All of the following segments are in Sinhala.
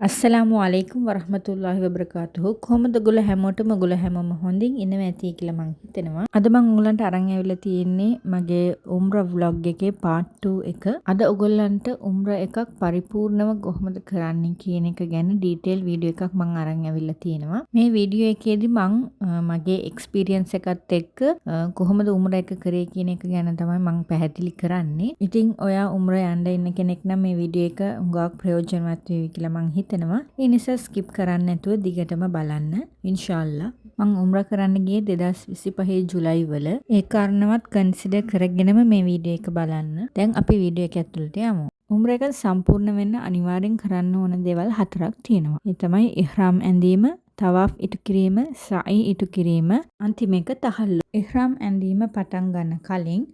අස්සලාමු අලයිකුම් වරහමතුල්ලාහි වබරකාතුහු. කොහොමද ඔයගොල්ලෝ හැමෝටම? ඔයගොල්ලෝ හැමෝම හොඳින් ඉන්නවා ඇති කියලා මං හිතනවා. අද මං ඔයගොල්ලන්ට අරන් ඇවිල්ලා තියෙන්නේ මගේ උම්රා ව්ලොග් එකේ පාර්ට් 2 එක. අද ඔයගොල්ලන්ට උම්රා එකක් පරිපූර්ණව කොහොමද කරන්නේ කියන එක ගැන ඩීටේල් වීඩියෝ එකක් මං අරන් ඇවිල්ලා තියෙනවා. මේ වීඩියෝ එකේදී මං මගේ එක්ස්පීරියන්ස් එකත් එක්ක කොහොමද උම්රා එක කරේ කියන එක ගැන තමයි මං පැහැදිලි කරන්නේ. ඉතින් ඔයා උම්රා යන්න ඉන්න කෙනෙක් නම් මේ වීඩියෝ එක හුඟක් ප්‍රයෝජනවත් වේවි කියලා මං හිතනවා. ඒ නිසා ස්කිප් කරන්න නැතුව දිගටම බලන්න. ඉන්ෂාල්ලා. මං උම්රා කරන්න ගියේ 2025 ජුලයි වල. ඒ කාරණාවත් කන්සිඩර් කරගෙනම මේ වීඩියෝ එක බලන්න. දැන් අපි වීඩියෝ එක ඇතුළට යමු. උම්රා එක සම්පූර්ණ වෙන්න අනිවාර්යෙන් කරන්න ඕන දේවල් හතරක් තියෙනවා. ඒ තමයි ඉහ්රාම් ඇඳීම, තවාෆ් ඉටු කිරීම, සයි ඉටු කිරීම, අන්තිම එක තහල්ලු. ඉහ්රාම් ඇඳීම පටන් ගන්න කලින්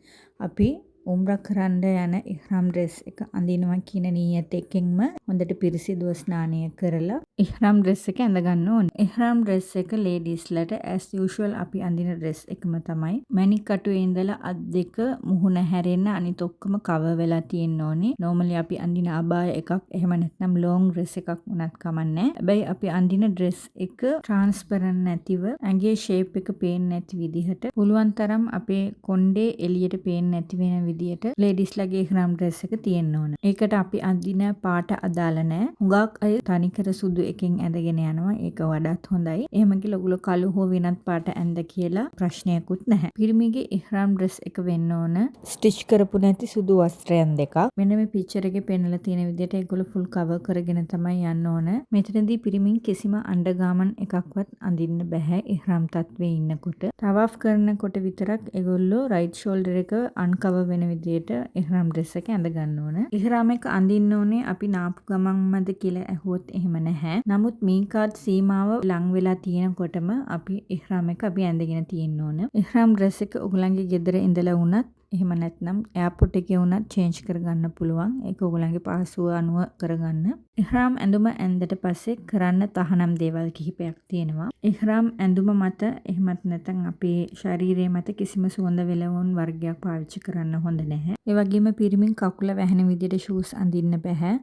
අපි උම්රා කරන්න යන ඉහ්රාම් ඩ්‍රෙස් එක අඳිනවා කියන නියත එකෙන්ම හොඳට පිරිසිදුව ස්නානය කරලා ඉහ්රාම් ඩ්‍රෙස් එක ඇඳ ගන්න ඕනේ. ඉහ්රාම් ඩ්‍රෙස් එක ලේඩීස්ලට ඇස් යූෂුවල් අපි අඳින ඩ්‍රෙස් එකම තමයි. මැණික් කටුවේ ඉඳලා අත් දෙක මුහුණ හැරෙන්න අනිත් ඔක්කොම කවර් වෙලා තියෙන්න ඕනේ. නෝමලි අපි අඳින අබාය එකක් එහෙම නැත්නම් ලොං ඩ්‍රෙස් එකක් වුණත් කමක් නැහැ. හැබැයි අපි අඳින ඩ්‍රෙස් එක ට්‍රාන්ස්පරන්ට් නැතිව, ඇඟේ ෂේප් එක පේන්නේ නැති විදිහට, පුළුවන් තරම් අපේ කොණ්ඩේ එළියට පේන්නේ නැති වෙන විදියට ලේඩීස්ලාගේ ඉහ්රාම් ඩ්‍රෙස් එක තියෙන්න ඕන. ඒකට අපි අඳින පාට අදාළ නෑ. හුඟක් අය තනිකර සුදු එකෙන් ඇඳගෙන යනවා. ඒක වඩාත් හොඳයි. එහෙම කියලා ඔයගොල්ලෝ කළු හෝ වෙනත් පාට ඇඳ කියලා ප්‍රශ්නයකුත් නැහැ. පිරිමිගේ ඉහ්රාම් ඩ්‍රෙස් එක වෙන්න ඕන ස්ටිච් කරපු නැති සුදු වස්ත්‍රයන් දෙකක්. මෙන්න මේ පික්චර් එකේ පෙන්නලා තියෙන විදියට ඒගොල්ලෝ ෆුල් කවර් කරගෙන තමයි යන්න ඕන. මෙතනදී පිරිමින් කිසිම අන්ඩර්ගාමන්ට් එකක්වත් අඳින්න බැහැ ඉහ්රාම් තත්ත්වයේ ඉන්නකොට. තවාෆ් කරනකොට විතරක් ඒගොල්ලෝ රයිට් ෂෝල්ඩර් එක අන්කවර් වෙන විදියට ඉහ්රාම් ඩ්‍රෙස් එක ඇඳ ගන්න ඕන. ඉහ්රාම් එක අඳින්න ඕනේ අපි නාපු ගමන්මද කියලා ඇහුවොත් එහෙම නැහැ. නමුත් මීකාත් සීමාව ලං වෙලා තියෙනකොටම අපි ඉහ්රාම් එක අපි ඇඳගෙන තියෙන්න ඕන. ඉහ්රාම් ඩ්‍රෙස් එක ඔයගොල්ලන්ගේ ගෙදර ඉඳලා වුණත් එහෙම නැත්නම් එයාපෝට් එකේ වුණත් චේන්ජ් කරගන්න පුළුවන්. ඒක ඔයගොල්ලන්ගේ පහසුව අනුව කරගන්න. ඉහ්රාම් ඇඳුම ඇඳට පස්සේ කරන්න තහනම් දේවල් කිහිපයක් තියෙනවා. ඉහ්රාම් ඇඳුම මත එහෙමත් නැත්නම් අපේ ශරීරය මත කිසිම සුවඳ වෙලවුන් වර්ගයක් පාවිච්චි කරන්න හොඳ නැහැ. ඒ වගේම පිරිමින් කකුල වැහෙන විදියට ෂූස් අඳින්න බැහැ.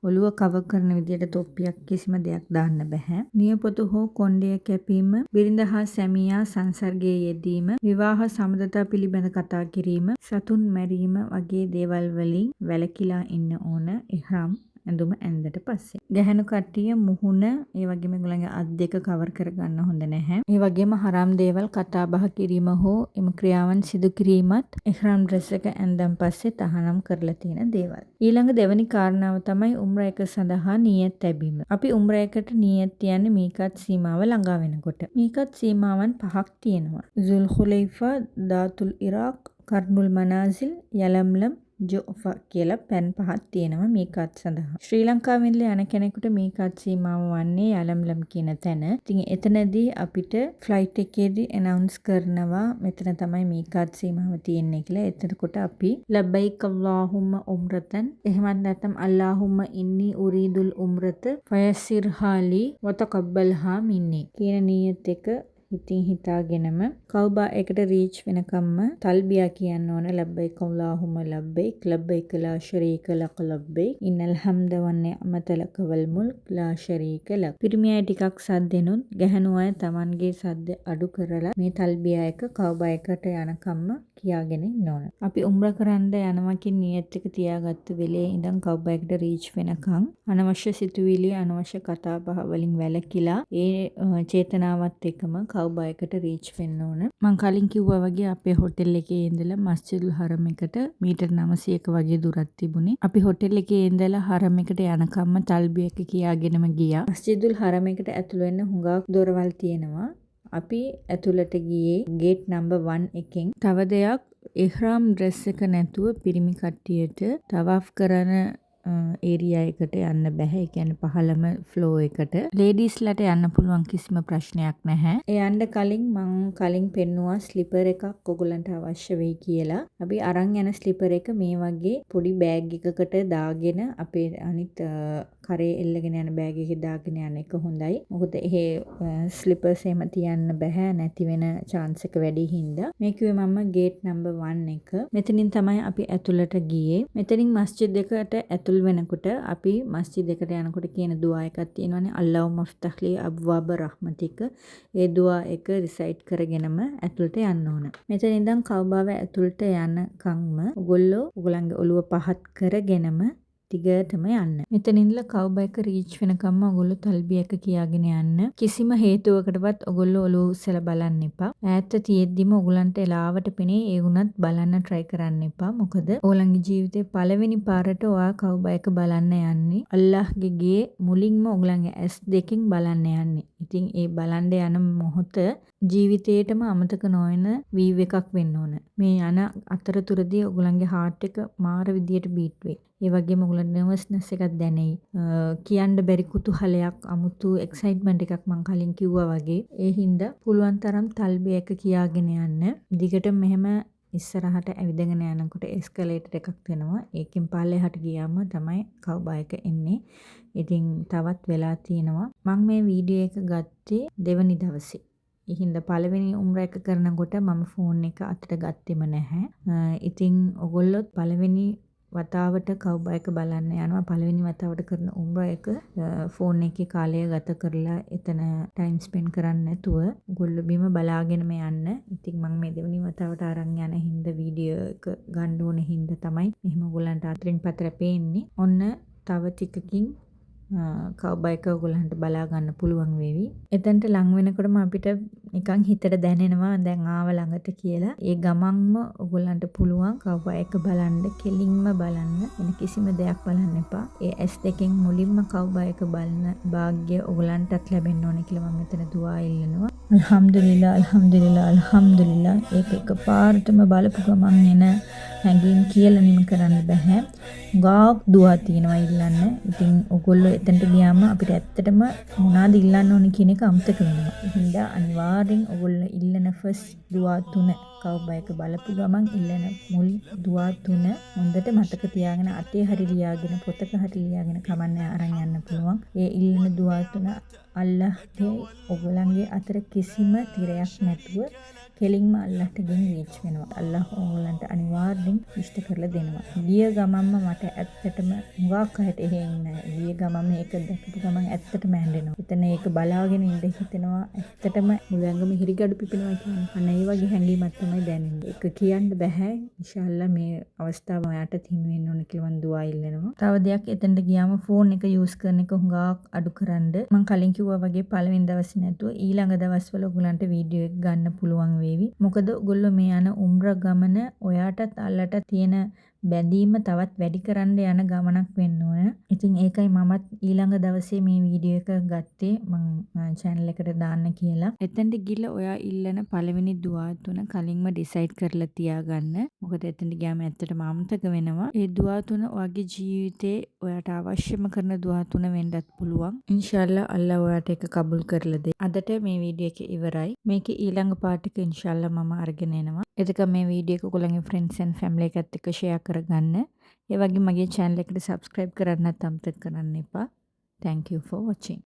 ඔළුව කවර් කරන විදියට තොප්පියක් කිසිම දෙයක් දාන්න බැහැ. නියපොතු හෝ කොණ්ඩය කැපීම, බිරිඳ හා සැමියා සංසර්ගයේ යෙදීම, විවාහ සබඳතා පිළිබඳ කතා කිරීම, සතුන් මැරීම වගේ දේවල් වලින් වැළකීලා ඉන්න ඕන ඉහ්රාම් ඇඳුම ඇඳට පස්සේ. ගැහැණු කට්ටිය මුහුණ, ඒ වගේම ඒගොල්ලන්ගේ අත් දෙක කවර් කරගන්න හොඳ නැහැ. ඒ වගේම හරාම් දේවල් කතා බහ කිරීම හෝ එම ක්‍රියාවන් සිදු කිරීමත් ඉහ්රාම් ඩ්‍රෙස් එක ඇඳන් පස්සේ තහනම් කරලා තියෙන දේවල්. ඊළඟ දෙවැනි කාරණාව තමයි උම්රා එක සඳහා නියත් තැබීම. අපි උම්රා එකට නියත් තියන්නේ මීකාත් සීමාව ළඟා වෙනකොට. මීකාත් සීමාවන් පහක් තියෙනවා. සුල් හුලයිෆා, දාතුල් ඉරාක්, කර්නුල් මනාසිල්, යලම්ලම්, ජොෆා කියලා පැන් පහක් තියෙනවා මීකාත් සඳහා. ශ්‍රී ලංකාවෙන් ඉඳලා යන කෙනෙකුට මීකාත් සීමාව වන්නේ යලම්ලම් කියන තැන. ඉතින් එතනදී අපිට ෆ්ලයිට් එකේදී ඇනවුන්ස් කරනවා මෙතන තමයි මීකාත් සීමාව තියෙන්නේ කියලා. එතකොට අපි ලබ්බයික් අල්ලාහුම්ම උම්රතන්, එහෙමත් නැත්නම් අල්ලාහුම්ම ඉන්නි උරීදුල් උම්රත ෆයසිර්හාලි වතකබ්බල්හා මින්නි කියන නියත් එක හිතින් හිතාගෙනම කවුබා එකට රීච් වෙනකම්ම තල්බියා කියන්න ඕන. ලබ්බයික් අල්ලාහුම්ම ලබ්බයික්, ලබ්බයික් ලා ශරීක ලක ලබ්බයික්, ඉන්නල් හම්ද වන් නිඅමත ලක වල් මුල්ක් ලා ශරීක ලක්. පිරිමි අය ටිකක් සද්දෙනුත් ගැහැණු අය තමන්ගේ සද්ද අඩු කරලා මේ තල්බියා එක කවුබා එකට යනකම්ම කියාගෙන ඉන්න ඕන. අපි උම්රා කරන්න යනවා කියන නියත් එක තියාගත්ත වෙලේ ඉඳන් කවුබා එකට රීච් වෙනකන් අනවශ්‍ය සිතුවිලි, අනවශ්‍ය කතා බහ වලින් වැළකීලා ඒ චේතනාවත් එක්කම කවුබා එකට රීච් වෙන්න ඕන. මං කලින් කිව්වා වගේ අපේ හොටෙල් එකේ ඉඳලා මස්ජිදුල් හරම් එකට මීටර් 900ක වගේ දුරක් තිබුණේ. අපි හොටෙල් එකේ ඉඳලා හරම් එකට යනකම්ම තල්බිය එක කියාගෙනම ගියා. මස්ජිදුල් හරම් එකට ඇතුළු වෙන්න හුඟක් දොරවල් තියෙනවා. අපි ඇතුළට ගියේ ගේට් නම්බර් 1 එකෙන්. තව දෙයක්, ඉහ්රාම් ඩ්‍රෙස් එක නැතුව පිරිමි කට්ටියට තවාෆ් කරන ඒරියා එකට යන්න බැහැ. ඒ කියන්නේ පහළම ෆ්ලෝ එකට. ලේඩීස්ලාට යන්න පුළුවන්, කිසිම ප්‍රශ්නයක් නැහැ. ඒ යන්න කලින් මං කලින් පෙන්නුවා ස්ලිපර් එකක් ඔයගොල්ලන්ට අවශ්‍ය වෙයි කියලා. අපි අරන් යන ස්ලිපර් එක මේ වගේ පොඩි බෑග් එකකට දාගෙන අපේ අනිත් කරේ එල්ලගෙන යන බෑග් එකේ දාගෙන යන එක හොඳයි. මොකද එහෙ ස්ලිපර්ස් එහෙම තියන්න බැහැ, නැති වෙන චාන්ස් එක වැඩි හින්දා. මේ කිව්වේ මම ගේට් නම්බර් 1 එක. මෙතනින් තමයි අපි ඇතුළට ගියේ. මෙතනින් මස්ජිද් එකට ඇතුළට ඇතුල් වෙනකොට අපි මස්ජිද් එකට යනකොට කියන දුආ එකක් තියෙනවනේ, اللهم افتح لي أبواب رحمتك. ඒ දුආ එක රිසයිට් කරගෙනම ඇතුළට යන්න ඕන. මෙතන ඉඳන් කවුබාව ඇතුළට යනකම්ම ඔයගොල්ලෝ ඔයගොල්ලන්ගේ ඔළුව පහත් කරගෙනම දිගටම යන්න. මෙතන ඉඳලා කවුබා එක රීච් වෙනකම්ම ඔයගොල්ලෝ තල්බිය එක කියාගෙන යන්න. කිසිම හේතුවකටවත් ඔයගොල්ලෝ ඔළුව උස්සලා බලන්න එපා. ඈත තියෙද්දිම ඔයගොල්ලන්ට එලාවට පෙනේ. ඒ වුණත් බලන්න try කරන්න එපා. මොකද ඔයගොල්ලන්ගේ ජීවිතේ පළවෙනි පාරට ඔයා කවුබා එක බලන්න යන්නේ. අල්ලාහ්ගේ ගේ මුලින්ම ඔයගොල්ලන්ගේ ඇස් දෙකෙන් බලන්න යන්නේ. ඉතින් ඒ බලන්න යන මොහොත ජීවිතේටම අමතක නොවන වීව් එකක් වෙන්න ඕන. මේ යන අතරතුරදී ඔයගොල්ලන්ගේ හાર્ට් එක මාර විදියට බීට් වෙයි. ඒ වගේම ඔයගොල්ලන්ට නර්වස්නස් එකක් දැනෙයි. කියන්න බැරි කුතුහලයක්, අමුතු එක්සයිට්මන්ට් එකක් මං කලින් කිව්වා වගේ. ඒ හින්දා පුළුවන් තරම් තල්බිය එක කියාගෙන යන්න. දිගටම මෙහෙම ඉස්සරහට ඇවිදගෙන යනකොට එස්කලේටර් එකක් දෙනවා. ඒකෙන් පල්ලෙහාට ගියාම තමයි කවුබා එක එන්නේ. ඉතින් තවත් වෙලා තියෙනවා. මං මේ වීඩියෝ එක ගත්තේ දෙවනි දවසේ. ඒ හින්දා පළවෙනි උම්රා එක කරනකොට මම ෆෝන් එක අතට ගත්තෙම නැහැ. ඉතින් ඔයගොල්ලොත් පළවෙනි වතාවට කවුබා එක බලන්න යනවා. පළවෙනි වතාවට කරන උම්රා එක ෆෝන් එකේ කාලය ගත කරලා එතන ටයිම් ස්පෙන්ඩ් කරන්නේ නැතුව ඔයගොල්ලෝ බිම බලාගෙනම යන්න. ඉතින් මං මේ දෙවෙනි වතාවට අරන් යන හින්දා, වීඩියෝ එක ගන්න ඕන හින්දා තමයි මෙහෙම ඔයගොල්ලන්ට අතරින් පතර පේන්නේ. ඔන්න තව ටිකකින් කවුබා එක ඔයගොල්ලන්ට බලා ගන්න පුළුවන් වේවි. එතනට ලං වෙනකොටම අපිට නිකන් හිතට දැනෙනවා දැන් ආව ළඟට කියලා. ඒ ගමන්ම ඔයගොල්ලන්ට පුළුවන් කවුබා එක බලන්න, කෙලින්ම බලන්න. වෙන කිසිම දෙයක් බලන්න එපා. ඒ ඇස් දෙකෙන් මුලින්ම කවුබා එක බලන භාග්‍ය ඔයගොල්ලන්ටත් ලැබෙන්න ඕනේ කියලා මම මෙතන දුආ ඉල්ලනවා. අල්හම්දුලිල්ලා, අල්හම්දුලිල්ලා, අල්හම්දුලිල්ලා. ඒක එකපාරටම බලපු ගමන් එන හැඟීම් කියලා නිම කරන්න බැහැ. ගාක් දුආ තියෙනවා ඉල්ලන්න. ඉතින් ඔයගොල්ලෝ එතනට ගියාම අපිට ඇත්තටම මොනවාද ඉල්ලන්න ඕනේ කියන එක අමතක වෙනවා. ඒ හින්දා අනිවාර්යෙන් ඔයගොල්ලෝ ඉල්ලන ෆස්ට් දුආ තුන, කවුබා එක බලපු ගමන් ඉල්ලන මුල් දුආ තුන හොඳට මතක තියාගෙන, අතේ හරි ලියාගෙන, පොතක හරි ලියාගෙන කමක් නෑ, අරන් යන්න පුළුවන්. ඒ ඉල්ලන දුආ තුන අල්ලාහ්ගේ ඔයගොල්ලන්ගේ අතර කිසිම තිරයක් නැතුව කෙලින්ම අල්ලාහ්ට ගෙන් රීච් වෙනවා. අල්ලාහ් ඕගොල්ලන්ට අනිවාර්යෙන් ඉෂ්ට කරලා දෙනවා. ගිය ගමන්ම මට ඇත්තටම, හුඟක් අයට එහෙ ඉන්න ගිය ගමන්ම ඒක දැකපු ගමන් ඇත්තටම ඇඬෙනවා. එතන ඒක බලාගෙන ඉඳ හිතෙනවා. ඇත්තටම මුළු ඇඟම හිරිගඩු පිපෙනවා කියන්නේ. අන්න ඒ වගේ හැඟීමක් තමයි දැනෙන්නේ. ඒක කියන්න බැහැ. ඉන්ෂාල්ලා මේ අවස්ථාව ඔයාටත් හිමි වෙන්න ඕන කියලා මං දුආ ඉල්ලනවා. තව දෙයක්, එතනට ගියාම ෆෝන් එක යූස් කරන එක හුඟක් අඩු කරන්න. මං කලින් කිව්වා වගේ පළවෙනි දවසේ නැතුව ඊළඟ දවස්වල ඔයගොල්ලන්ට වීඩියෝ එක ගන්න පුළුවන් වේවි. මොකද ඔයගොල්ලෝ මේ යන උම්රා ගමන ඔයාටත් අල්ලටත් තියෙන බැඳීම තවත් වැඩි කරන්න යන ගමනක් වෙන්න ඕන. ඉතින් ඒකයි මමත් ඊළඟ දවසේ මේ වීඩියෝ එක ගත්තේ මං චැනල් එකට දාන්න කියලා. එතනට ගිහලා ඔයා ඉල්ලන පළවෙනි දුආ තුන කලින්ම ඩිසයිඩ් කරලා තියාගන්න. මොකද එතනට ගියාම ඇත්තටම අමතක වෙනවා. ඒ දුආ තුන ඔයාගේ ජීවිතේ ඔයාට අවශ්‍යම කරන දුආ තුන වෙන්නත් පුළුවන්. ඉන්ෂාල්ලා අල්ලා ඔයාට ඒක කබූල් කරලා දෙයි. අදට මේ වීඩියෝ එක ඉවරයි. මේකේ ඊළඟ පාර්ට් එක ඉන්ෂාල්ලා මම අරගෙන එනවා. එතකන් මේ වීඩියෝ එක ඔයගොල්ලන්ගේ ෆ්‍රෙන්ඩ්ස් ඇන්ඩ් ෆැමිලි එකත් එක්ක ෂෙයා කරගන්න. ඒ වගේම මගේ චැනල් එකට සබ්ස්ක්‍රයිබ් කරන්නත් අමතක කරන්න එපා. Thank you for watching.